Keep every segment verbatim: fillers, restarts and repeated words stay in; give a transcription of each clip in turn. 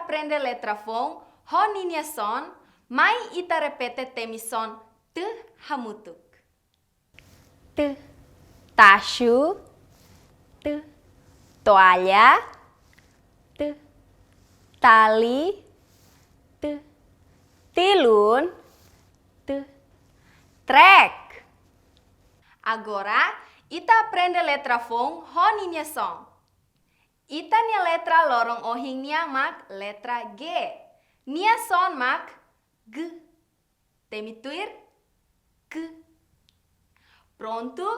aprende letra foun ho ninia son, mai ita repete temi son T hamutuk. T, taxu. T, toalla. T, tali. T, tilun. T, trek. Agora, ita aprende letra foun ho ninia son. Ita-nia letra loron ohin nian mak letra G. Nia son mak G. Temi tuir, G. Prontu,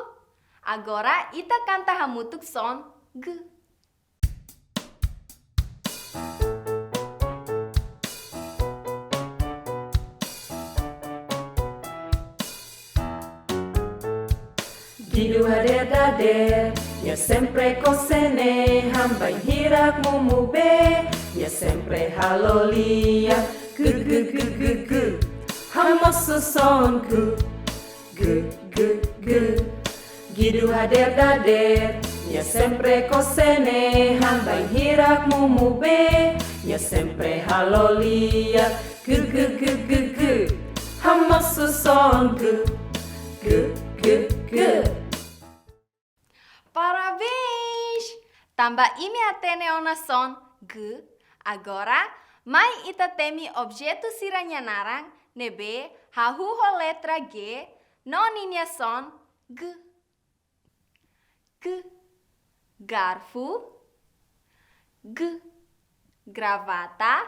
agora ita kanta hamutuk son G. Guidu hadeer dadeer, nia sempre kose nehan, bainhira mumu bee, nia sempre halo lian. G, g, g, g, g. Hamosu son G, g, g, g. Guidu hadeer dadeer, nia sempre kose nehan, bainhira mumu bee, nia sempre halo lian. G, g, g, g, g. Hamosu son G, g, g, g. Parabéns! Tanba imi hatene ona son G, agora mai ita temi objetu sira-nia naran ne'ebé hahú ho letra G no ninia son G. G, garfu. G, gravata.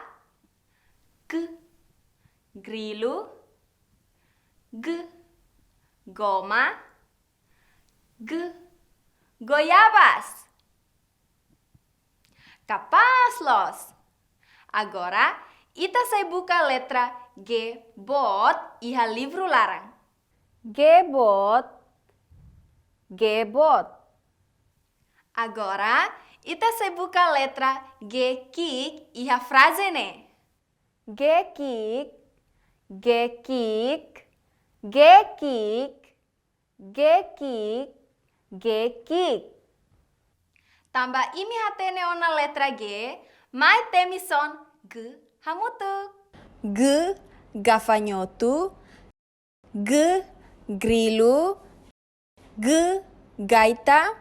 G, grilu. G, goma. G, goiabas. Kapás loos! Agora, ita sei buka letra G boot iha livru laran. G boot, G boot. Agora, ita sei buka letra G ki'ik iha fraze ne'e. G ki'ik, G ki'ik, G ki'ik, G ki'ik, G ki'ik. Tanba imi hatene ona letra G, mai temi son G hamutuk. G, gafanhotu. G, grilu. G, gaita.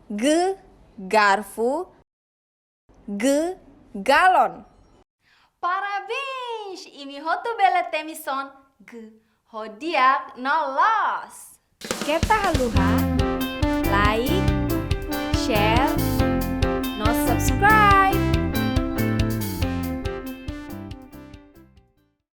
G, garfu. G, galon. Parabéns! Imi hotu bele temi son G ho di'ak no loos. Keta haluha